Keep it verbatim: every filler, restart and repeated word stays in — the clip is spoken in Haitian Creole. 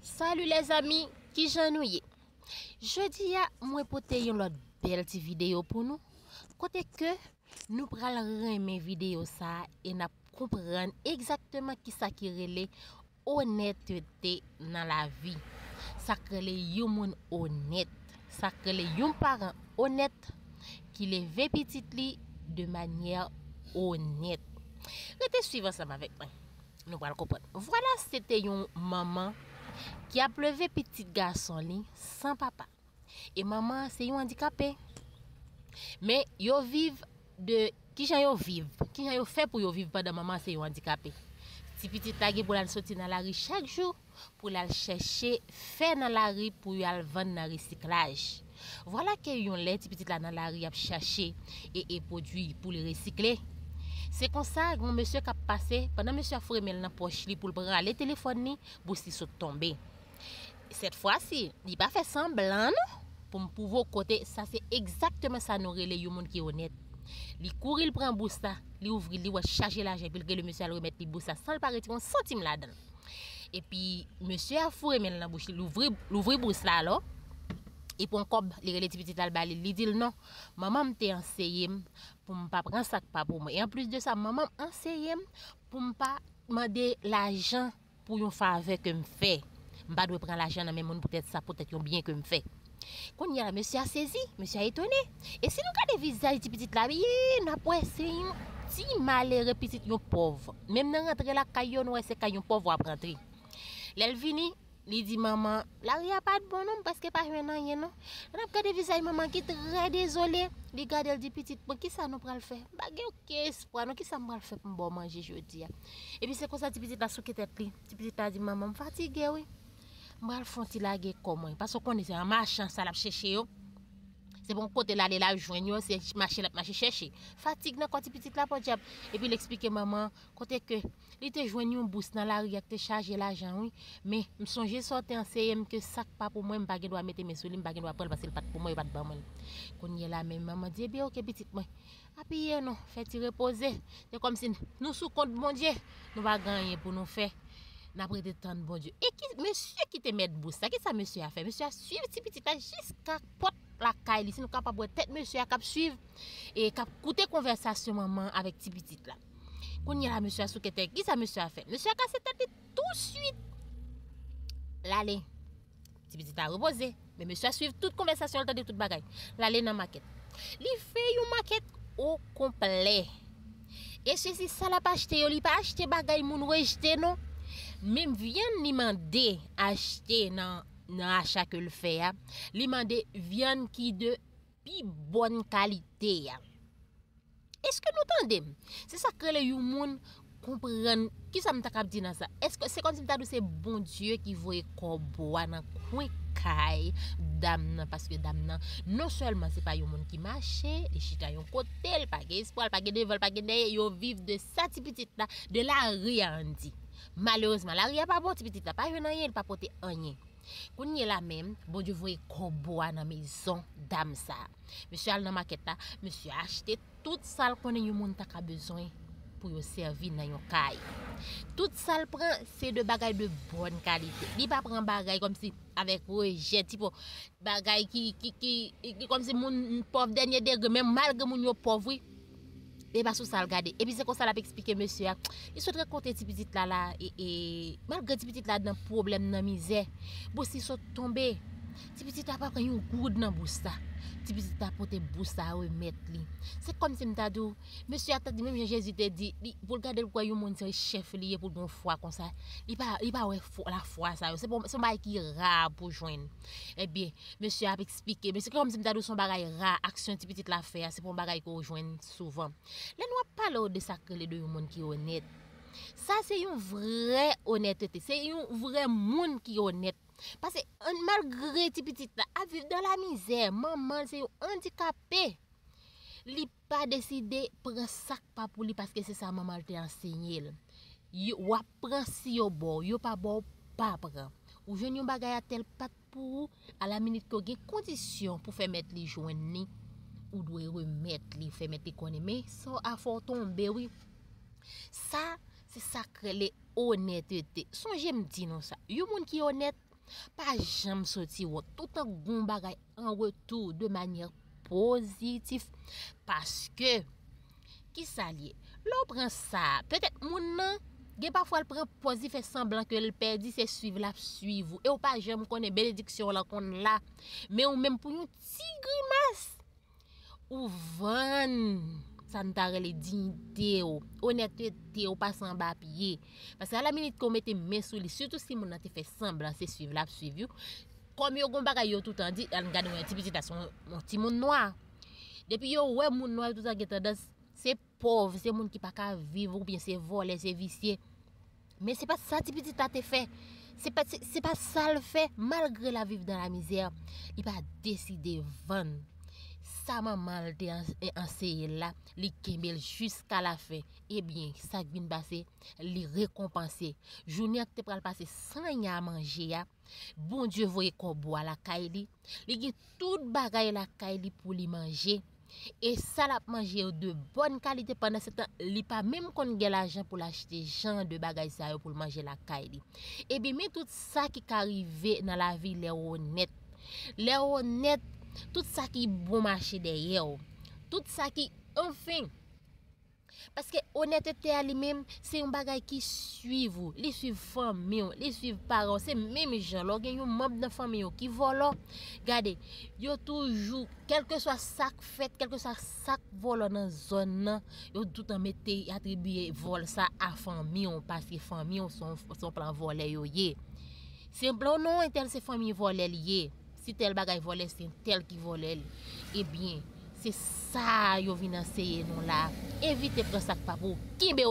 Salut les amis, kijan nou ye? Jodi a, mwen pote yon lòt bèl ti videyo pou nou, kote ke nou pral renmen videyo sa a e n ap konprann egzakteman kisa ki rele onètete nan lavi. Sa k rele yon moun onèt. Sa k rele yon paran onèt ki leve pitit li de manyè onèt. Rete swiv ansanm avèk mwen. Nou pral konprann. Vwala, se te yon manman ki ap leve pitit gason li san papa. E manman an se yon andikape. Men yo viv de kijan yo viv, kijan yo fè pou yo viv pandan manman an se yon andikape. Ti pitit la gen pou l al soti nan lari chak jou pou l al chèche fè nan lari pou y al vann nan resiklaj. Vwala ke yon lè ti pitit la nan lari ap chache e, e pwodui pou li resikle. Se konsa, gen yon mesye k ap pase, pandan mesye a foure men l nan pòch li pou l prale telefòn li, bous li sot tonbe. Sèt fwa si, li pa fè sanblan non, pou m pwouve w kote, sa se egzakteman sa nou rele yon moun ki onèt. Li kouri, l pran bous la, li ouvri, li wè chaje lajan, epi l rele mesye a, l remèt li bous la san l pa retire yon santim ladan l. Epi mesye a foure men l nan bouch li, l ouvri, l ouvri bous la alò. Li pran kòb, li rele ti pitit la, l ba li, li di l non, manman m te anseye m pou m pa pran sa k pa pou mwen. E anplis de sa, manman m anseye m pou m pa mande lajan pou yon favè ke m fè. M pa dwe pran lajan nan men moun poutèt sa, poutèt yon byen ke m fè. Kounye a la, mesye a sezi, mesye a etone. E si nou gade vizaj ti pitit la byen, n ap wè se yon ti malere pitit yon pòv. Menm nan rantre lakay yo, nou wè se kay yon pòv w ap rantre. Lè l vini, li di manman, lari a pa t bon non, m prèske pa jwenn anyen non. Lè n ap gade vizaj manman ki trè dezole, li gade l di, pitit mwen, kisa nou pral fè? M pa gen okenn espwa non, kisa m pral fè pou m ba w manje jodi a? Epi se konsa ti pitit la souke tèt li. Ti pitit la di, manman, m fatige wi. M pral fè yon ti lage kò mwen. Paske w konnen se an machan sa l ap chèche yo. Se pa yon kote l ale l al jwenn yo, se mache l ap mache chèche. Fatig nan kò ti pitit la, podyab. Epi l eksplike manman kote ke li te jwenn yon bous nan lari a k te chaje lajan wi. Men m sonje sa w te anseye m ke sa k pa pou mwen, m pa gen dwa mete men sou li, m pa gen dwa pran l paske l pa t pou mwen, yo pa t ban mwen l. Kounye a la menm manman di, ebyen oke pitit mwen, apiye non, fè ti repoze. Se kòmsi nou sou kont Bondye, nou pa gen anyen pou nou fè. N ap rete tann Bondye. E ki mesye ki te mèt bous la? Kisa mesye a fè? Mesye a swiv ti pitit la jiska pòt lakay li. Si nou kapab wè tèt mesye a k ap swiv e k ap koute konvèsasyon manman avèk ti pitit la. Kounye a la, mesye a souke tèt. Kisa mesye a fè? Mesye a kase tèt li touswit. L ale. Ti pitit la repoze. Men mesye a swiv tout konvèsasyon, l tande tout bagay. L ale nan makèt. Li fè yon makèt o konplè. E sezi sa l ap achte yo, li pa achte bagay moun rejte non. Menm vyann li mande achte nan, nan acha ke l fè a, li mande vyann ki de pi bòn kalite a. Èske nou tande m? Se sa k rele yon moun konprann. Kisa m ta kab di nan sa? Èske se kòmsi m ta di w se Bondye ki voye kòbo a nan kwen kay dam nan? Paske dam nan, non sèlman se pa yon moun ki mache, li chita yon kote, li pa gen espwa, li pa gen devan, li pa gen dèyè, yo viv de sa ti pitit la, de lari a ann di. Malerezman, lari a pa bon, ti pitit la pa jwenn anyen, li pa pote anyen. Kounye la menm, Bondye voye kòbo a nan mezon dam sa. Mesye al nan makèt la, mesye achte tout sa l konnen yon moun ta ka bezwen pou yo sèvi nan yon kay. Tout sa l pran, se de bagay de bòn kalite. Li pa pran bagay kòmsi avèk rejè, tipo, bagay ki, ki, ki, ki kòmsi moun pòv dènye degre, men malgre moun yo pòv, wi, e pa sou sa l gade. Epi se konsa l ap eksplike mesye a. Li sot rankontre ti pitit la la, e, e, malgre ti pitit la nan pwoblèm, nan mizè, bous li sot tonbe. Ti pitit la pa pran yon goud nan bous la. Ti pitit la pote bous la remèt li. Se kòmsi m ta di w, mesye a ta di, menm jan Jezi te di, li, pou l gade l kwè yon moun se chèf li ye pou l gen yon fwa konsa. Li pa, li pa wè fwa, lafwa sa yo. Se pa, se yon bagay ki ra pou jwenn. Ebyen, mesye ap eksplike, men se kòmsi m ta di w se yon bagay ra, aksyon ti pitit la fè a, se pa yon bagay ke w jwenn souvan. Lè nou ap pale w de sa k rele de yon moun ki onèt, sa se yon vrè onètete, se yon vrè moun ki onèt. Paske, an, malgre ti pitit la ap viv dan la mizè, manman l se yon andikape, li pa deside pran sa k pa pou li paske se sa manman l te ansenye l. Yo, w ap pran si yo ba w, yo pa ba w, pa pran. Ou jwenn yon bagay atè l pa t pou ou, alaminit ke w gen kondisyon pou fè mèt li jwenn li, ou dwe remèt li, fè mèt li konnen. Men sa a fè w tonbe, wi. Sa, se sa k rele onètete. Sonje m di nou sa. Yon moun ki onèt, Pa janm soti wont. Toutan gon bagay an retou de manyè pozitif. Paske, kisa l ye? Lè w pran sa, petèt moun nan, gen pafwa l pran pòz, li fè sanblan ke l pèdi, se swiv l ap swiv ou. E w pa janm konnen benediksyon w lan konn la. Men ou menm pou yon ti grimas, ou vann sa n ta rele diyite w, onètete w pase anba pye. Paske a la minit ke w mete men sou li, sitou si moun nan te fè sanblan se swiv l ap swiv ou, kòm yo gon bagay yo toutan di, ann gade yon ti pitit la, se yon, yon timoun nwa. Depi yo wè moun nwa, yo toutan gen tandans, se pòv, se moun ki pa ka viv, oubyen se vòlè, se visye. Men se pa sa ti pitit la te fè. Se pa, se, se pa sa l fè. Malgre l ap viv dans la misère, li pa deside vann sa manman l te an-, anseye l la. Li kenbe l jiska lafen. Ebyen, sa k vin pase, li rekonpanse. Jounen an k te pral pase san anyen a manje a, Bondye voye kòbo a lakay li. Li gen tout bagay lakay li pou li manje. E sa l ap manje yo de bòn kalite. Pandan se tan, li pa menm konn gen lajan pou l achte jan de bagay sa yo pou l manje lakay li. Ebyen, men tout sa ki ka rive nan lavi lè w onèt. Lè w onèt, tout sa ki bon mache dèyè w. Tout sa ki, anfen, Paske onètete a li menm, se yon bagay ki swiv ou. Li swiv fanmi w, li swiv paran w. Se menm jan lè w gen yon manm nan fanmi w ki vòlò. Gade, yo toujou, kèlkeswa sa k fèt, kèlkeswa sa k vòlò nan zòn nan, yo toutan mete, atribiye vòl sa a fanmi w, paske fanmi w se yon, se yon plan vòlè yo ye. Se plan non, entèl se fanmi vòlè li ye. Si tèl bagay vòlè, se tèl ki vòlè li. Ebyen, se sa yo vin anseye nou la. Evite pran sa k pa pou ou. Kenbe